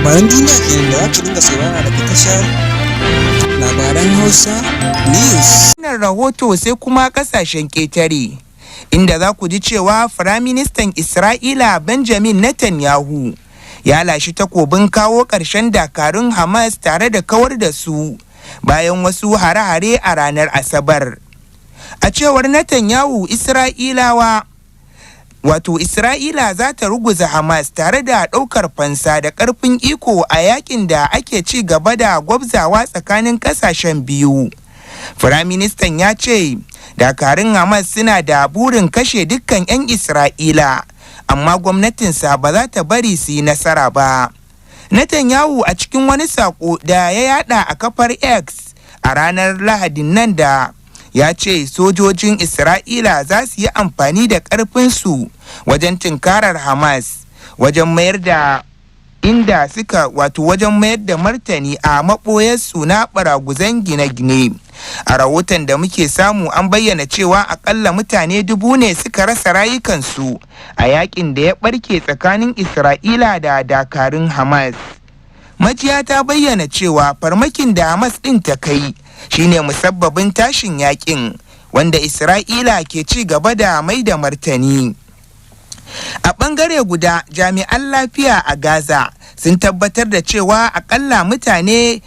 Labaran duniya kenan da za ku dinga saurara daga tashar Labaran Hausa News. Wannan rahoto sai kuma kasashen ƙetare, inda za ku ji cewa Firaministan Isra'ila Benjamin Netanyahu ya lashi takobin kawo ƙarshen dakarun Hamas tare da kawar da su bayan wasu hare-hare a ranar Asabar. A cewar Netanyahu, Isra'ilawa wato Isra'ila za ta ruguza Hamas tare da ɗaukar fansa da ƙarfin iko a yakin da ake ci gaba da gwabzawa tsakanin ƙasashen biyu. Firaministan ya ce dakarun Hamas suna da burin kashe dukkan 'yan Isra'ila, amma gwamnatinsa ba za ta bari su yi nasara ba. Netanyahu a cikin wani saƙo da ya yada a kafar X a ranar Lahadin nan da ya ce sojojin Isra'ila za su yi amfani da ƙarfinsu wajen tunkarar Hamas wajen mayar da inda suka wato wajen mayar da martani a maɓoyarsu na ɓaraguzan gine-gine. A rahoton da muke samu, an bayyana cewa akalla mutane 1000 ne suka rasa rayukansu a yakin da ya ɓarke tsakanin Isra'ila da dakarun Hamas. Majiya ta bayyana cewa farmakin da Hamas ɗin ta kai shine musabbabin tashin yakin, wanda Isra'ila ke ci gaba da mai da martani. A ɓangare guda, jami'an lafiya a Gaza sun tabbatar da cewa akalla mutane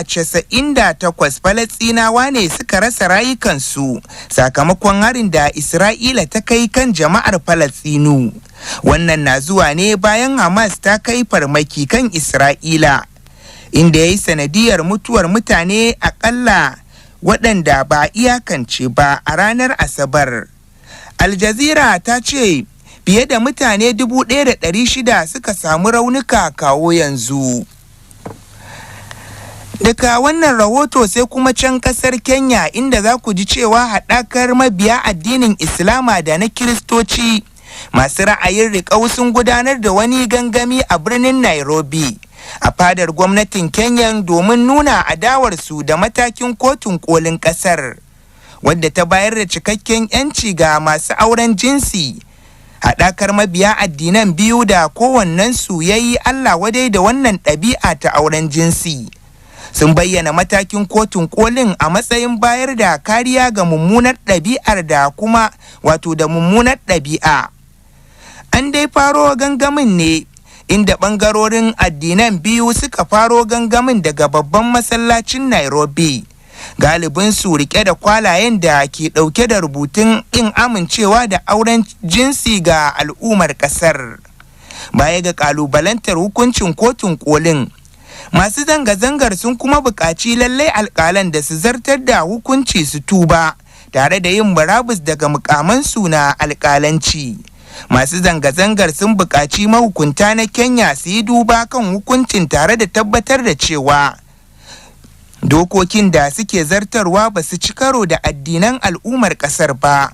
198 Falasɗinawa ne suka rasa rayukansu sakamakon harin da Isra'ila ta kai kan jama'ar Falasɗinu. Wannan na zuwa ne bayan Hamas ta kai farmaki kan Isra'ila, inda ya yi sanadiyar mutuwar mutane akalla waɗanda ba iyakance ba a ranar Asabar. Al Jazeera ta ce fiye da mutane 1,600 suka samu raunuka kawo yanzu. Daga wannan rahoto sai kuma can kasar Kenya, inda za ku ji cewa haɗakar mabiya addinin Islama da na Kiristoci masu ra'ayin riƙau sun gudanar da wani gangami a birnin Nairobi, a fadar gwamnatin Kenya, domin nuna adawarsu da matakin Kotun Kolin ƙasar, wadda ta bayar da cikakken 'yanci ga masu auren jinsi. Haɗakar mabiya addinan biyu da kowannensu ya yi Allah wadai da wannan ɗabi'a ta auren jinsi, sun bayyana matakin Kotun Kolin a matsayin bayar da kariya ga mummunar ɗabi'ar da kuma wato da mummunar ɗabi'a. An dai faro gangamin ne inda ɓangarorin addinan biyu suka faro gangamin daga babban masallacin Nairobi, galibin su rike da kwalayen da ke ɗauke da rubutun ƙin amincewa da auren jinsi ga al'ummar ƙasar. Baya ga ƙalubalantar hukuncin Kotun Kolin, masu zanga-zangar sun kuma buƙaci lallai alƙalan da su zartar da hukunci su tuba tare da yin murabus daga mukamansu na alƙalanci. Masu zanga-zangar sun buƙaci mahukunta na Kenya su yi duba kan hukuncin tare da tabbatar da cewa dokokin da suke zartarwa ba su ci karo da addinan al'ummar ƙasar ba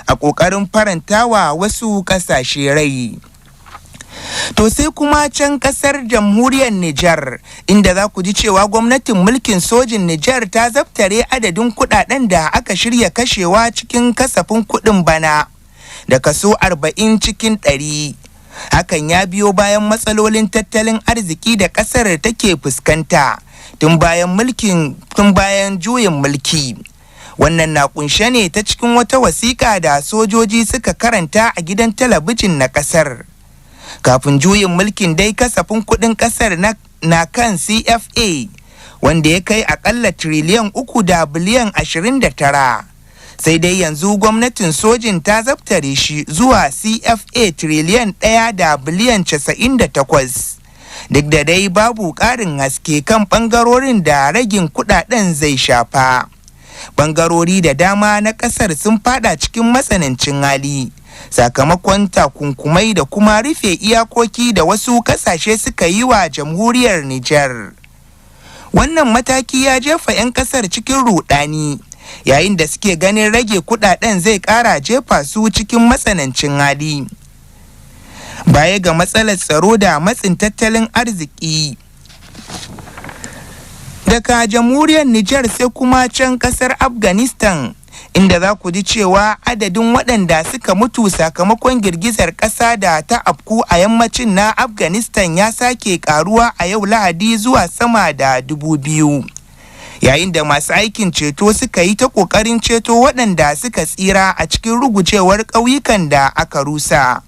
a ƙoƙarin farantawa wasu ƙasashe rai. To, sai kuma can kasar Jamhuriyar Nijar, inda za ku ji cewa gwamnatin mulkin sojin Nijar ta zabtare adadin kudaden da aka shirya kashewa cikin kasafin kudin bana da kaso 40%. Hakan ya biyo bayan matsalolin tattalin arziki da kasar take fuskanta tun bayan juyin mulki. Wannan na kunshe ne ta cikin wata wasiƙa da sojoji suka karanta a gidan talabijin na kasar. Kafin juyin mulkin dai, kasafin kudin kasar na kan CFA wanda ya kai akalla triliyan 3 da biliyan 29. Sai dai yanzu gwamnatin sojin ta zabtare shi zuwa CFA triliyan 1 da biliyan 98, duk da dai babu ƙarin haske kan ɓangarorin da ragin kudaden zai shafa. Bangarori da dama na ƙasar sun fada cikin matsanancin hali sakamakon takunkumai da kuma rufe iyakoki da wasu kasashe suka yi wa Jamhuriyar Nijar. Wannan mataki ya jefa 'yan kasar cikin rudani, yayin da suke ganin rage kudaden zai kara jefa su cikin matsanancin hali, baya ga matsalar tsaro da matsin tattalin arziki. Daga Jamhuriyar Nijar sai kuma can kasar Afghanistan, Inda za ku ji cewa adadin waɗanda suka mutu sakamakon girgizar ƙasa da ta afku a yammacin na Afghanistan ya sake ƙaruwa a yau Lahadi zuwa sama da 2,000. Yayin da masu aikin ceto suka yi ta ƙoƙarin ceto waɗanda suka tsira a cikin rugujewar ƙauyukan da aka rusa.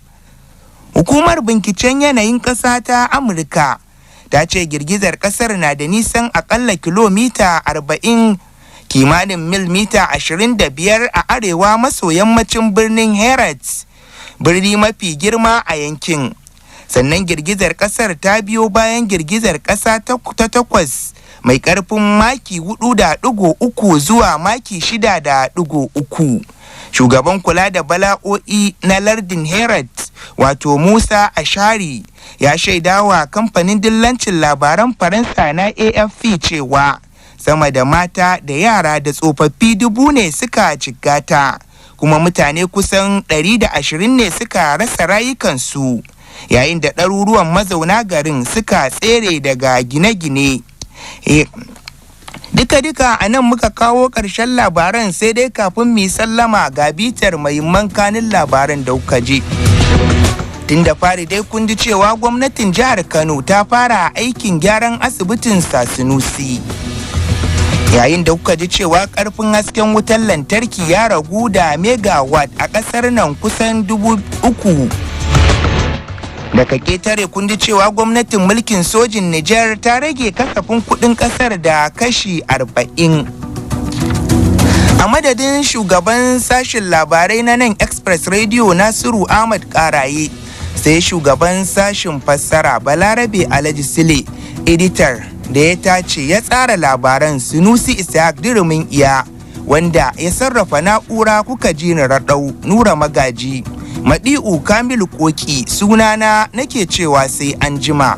Hukumar binciken yanayin ƙasa ta Amurka ta ce girgizar ƙasar na da nisan aƙalla kilomita 40, kimanin mil mita 25, a arewa maso yammacin birnin Herat, birni mafi girma a yankin. Sannan girgizar kasar ta biyo bayan girgizar kasa ta 8 mai karfin maki 4.3 zuwa maki 6.3. Shugaban kula da bala'o'i na lardin Herat, wato Musa Ashari, ya shaidawa kamfanin dillancin labaran Faransa na AFP cewa sama da mata da yara da tsofaffi 1,000 ne suka jikkata, kuma mutane kusan 120 ne suka rasa rayukansu, yayin da ɗaruruwan mazauna garin suka tsere daga gine-gine. Duka-duka a nan muka kawo ƙarshen labaran, sai dai kafin mu sallama ga bitar mahimman kanin labaran da kuka ji. Tun da fari dai kun ji cewa gwamnatin jihar Kano ta fara aikin gyaran asibitin Sanusi. Yayin da kuka ji cewa karfin hasken wutar lantarki ya ragu da megawatt a kasar nan kusan 3,000. Daga ketare kun ji cewa gwamnatin mulkin sojin Nijar ta rage kasafin kudin kasar da kashi 40. A madadin shugaban sashen labarai na nan Express Radio, Nasiru Ahmad Karaye, sai shugaban sashen fassara, Balarabe Alhaji Sile, editar da ya tace ya tsara labaran, Sunusi Ishaq Dirumin Iya, wanda ya sarrafa na'ura kuka ji ni raɗau, Nura Magaji Madi'u Kamilu Koki sunana, nake cewa sai an jima.